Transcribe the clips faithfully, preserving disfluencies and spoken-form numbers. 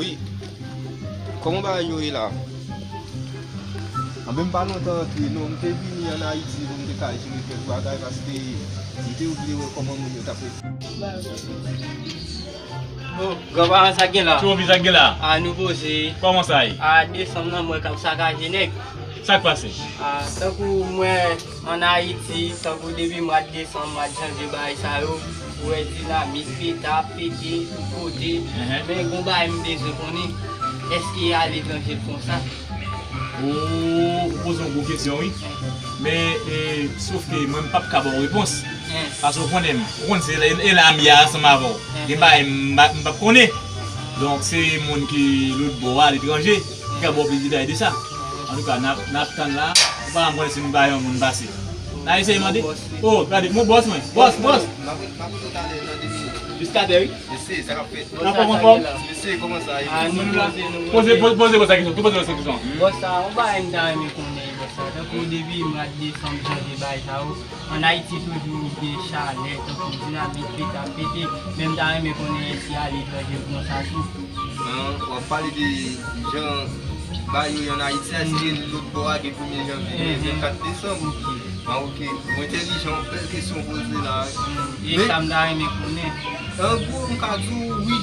Wi. Kòman bagay yo ye la? Anben, m pa lontan antre non, m te vini ann Ayiti pou m te ka jere kèk bagay, paske m te vle wè kòman moun yo t ap reponn. Oh, granparan, sa k gen la? Tchouvi, sa k gen la? A, nou poze. Kòman sa ye? A, desanm nan, mwen k ap sakaje nèg. Sa k pase? A, tankou mwen ann Ayiti, tankou depi mwa desanm, mwa janvye, bagay sa yo, ou wè dinamit pete ap pete tout kote. Enhen. Men gon bagay m bezwen konnen, èske aletranje l konsa? Ou, ou poze yon gwo kesyon, wi. Men, e, sof ke mwen, m p ap ka ba w repons. Enhen. Paske ou konnen m, ou konn se e la m ye a ansanm avè w. Enhen. Gen bagay m, m p ap konnen. Donk, se moun ki lòtbò a, aletranje, ki ka ba w plis detay de sa. Antouka, n ap, n ap tann la. Ou pa janm konnen si m pa yon moun pase. N a eseye mande. Oh, gade, mon bòs mwen. Bòs, bòs. M ap, m ap rele w talè nan de minit. Jiskadè, wi. Mesye, sa k ap fèt? N ap anfòm, anfòm. Mesye, kòman sa ye? A, nou poze, nou poze, poze, poze bòs la kesyon. Tou poze bòs la kesyon. Bòs sa, yon bagay m ta renmen konnen, bòs sa. Tankou depi mwa desanm, janvye, bagay sa yo. Ann Ayiti toujou gen chalè, tankou dinamit pete ap pete, men m ta renmen konnen si aletranje l konsa tou. An, w ap pale de jan bagay yo ye ann Ayiti a, si gen lòt bò a, gen premye janvye, gen vennkat desanm. An, oke, ou entèlijan, bèl kesyon w poze la. E sa m ta renmen konnen. An gwo, m ka di w wi,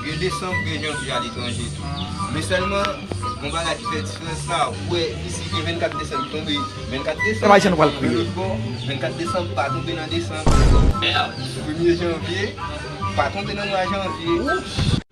gen desanm, gen janvye aletranje tou. Men sèlman, yon bagay ki fè diferans la, ou wè, isi gen vennkat desanm ki tonbe, vennkat desanm, nan lòt bò, vennkat desanm pa tonbe nan desanm. Premye janvye pa tonbe nan mwa janvye.